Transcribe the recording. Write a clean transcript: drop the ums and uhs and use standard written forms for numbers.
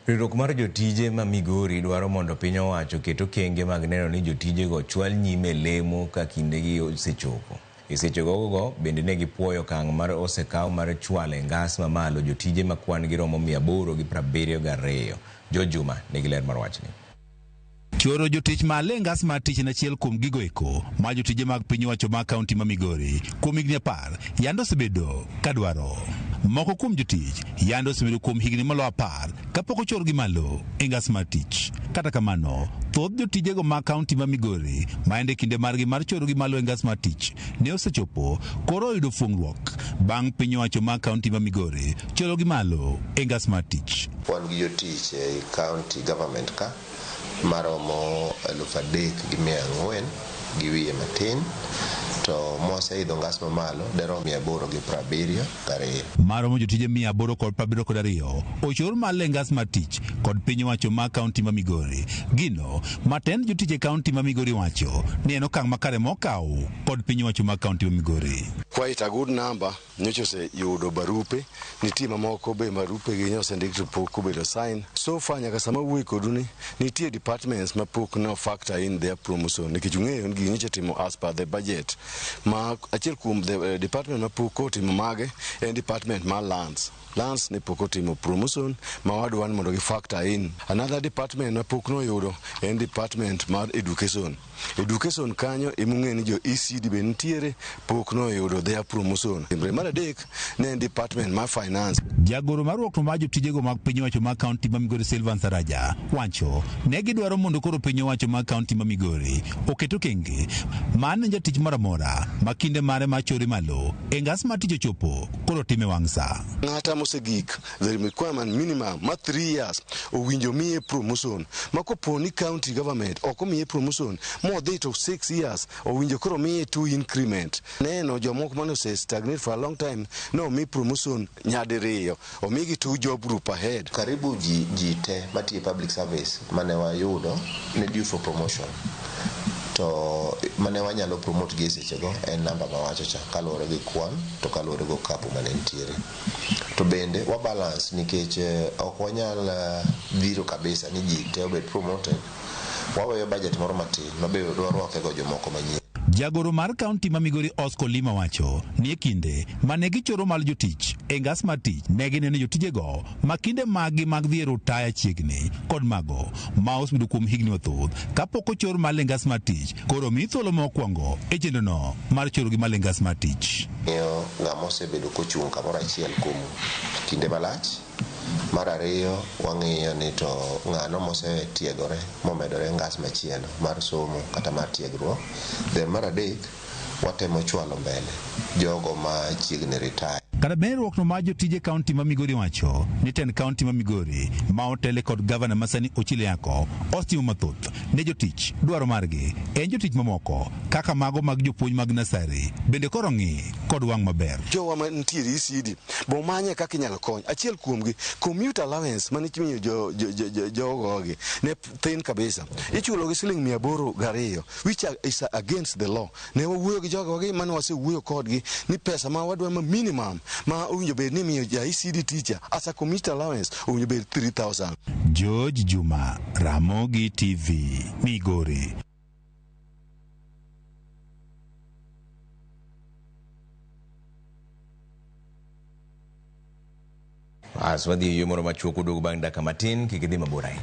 Riwruok mar jotije ma Migori dwaro mondo piny owacho oket okenge mag neno ni jotijego chwal nyime e lemo ka kindegi osechopo. E sechegogo bende ne gipuoyo okang' mar osekaw mar chwalo e ngas mamalo jotije ma kwan gi romo 872. George Juma nigi ler mar wachni. Choro jotich malo e ngas mar tich en achiel kuom gigo eko ma jotije mag piny owacho ma kaunti ma Migori kuom higni 10 yande osebedo ka dwaro. Moko kuom jotich yande osebedo kuom higni maloyo 10 kapok ochorgi malo e ngas mar tich. Kata kamano, thoth jotijego ma kaunti ma Migori ma yande kinde margi mar chorogi malo e ngas mar tich ne osechopo koro oyudo fuong'ruok bang' piny owacho ma kaunti ma Migori chorogi malo e ngas mar tich. Wan gi jotich ei county government ka maromo 3,400 gi wiye matin, to mwaseidho ngas mamalo derom 872. Maromo jotije 872 ochor malo e ngas mar tich kod piny owacho ma kaunti ma Migori. Gino ma tend jotich e kaunti ma Migori wacho ni en okang' makare mokaw kod piny owacho ma kaunti ma Migori. Quite a good number nyocha oseyudo barupe, nitie mamoko be barupe gi osendik to pok obedo sign. So far nyaka sama awuoyo kodu ni nitie departments ma pok no factor in their promotion nikech ung'eyo ni gini nyocha timo as per the budget. Ma achiel kuom the department ma pok otimo mage en department mar lands. Lands ne pok otimo promotion ma wadwa ni mondo gi factor in. Another department ma pok noyudo en department mar education. Education kanyo emung'e ni jo ECD be nitiere pok noyudo their promotion. Mar adek ne en department mar finance. Jagoro mar riwruok mar jotijego mag piny owacho ma kaunti ma Migori Silvan Saraja wacho ne gidwaro mondo koro piny owacho ma kaunti ma Migori oket okenge mar ne jatich moro amora ma kinde mare mar chore malo e ngas mar tich ochopo koro time wang' sa. Ng'ata mosegik the requirement minimum ma 3 years owinjo miye promotion ma kopo ni county government ok omiye promotion modhi to 6 years owinjo koro miye 2 increment. Neno jomoko mane ose stagnate for a long time no omi promotion nyadiriyo omigi 2 job group ahead. Karibu ji te matiyo public service mane wayudo ne due for promotion to mane wanyalo promote gi e sechego en namba mawacho cha kaluwore gi kwan to kaluwore gi okapu mane nitiere. To bende wa balance nikech ok wanyal dhiro kabisa ni ji te obed promoted, waweyo budget moro matin mabe dwarwakego jomoko manyien. Jagoro mar kaunti ma Migori Oscar Lima wacho ni e kinde mane gichoro malo jotich e ngas mar tich ne gineno jotijego ma kinde maggi mag dhi e rutaya chiegni kod mago ma osebedo kuom higni mathoth kapok ochor malo e ngas mar tich koro mi thuolo mokwongo e chenrono mar chorogi malo e ngas mar tich. Ng'iyo ng'ama osebedo kochung' kamoro achiel kuom kinde malach. Mar ariyo wang'iyo ni to ng'ano mosetiegore momedore ngas machielo mar somo kata mar tiegruok. Then mar adek watemo chwalo mbele jogo ma chiegni retire. Kata bende riwruokno mar jotije kaunti ma Migori wacho ni tend kaunti ma Migori ma otele kod gavana masani Ochilo Ayacko osetimo mathoth ne jotich. Dwaro margi en jotich mamoko kaka mago mag jopuonj mag nasari bende koro ng'i kod wang' maber. Jowa mantiere ECD bo manye kaka inyalo kony. Achiel kuomgi commuter allowance mane imiyo jogogi ne thin kabisa. Ichulo gi siling 802 which is against the law. Ne wawuoyo gi jogogi mane wasewuoyo kodgi ni pesa ma wadwa ma minimum ma owinjo bed ni imiyo ja ECD teacher as a commuter allowance owinjo bed 3000. George Juma, Ramogi TV, Migori. As wadhi e yo moro machuok uduogo bang' dakika matin, kik idhi mabor ahinya.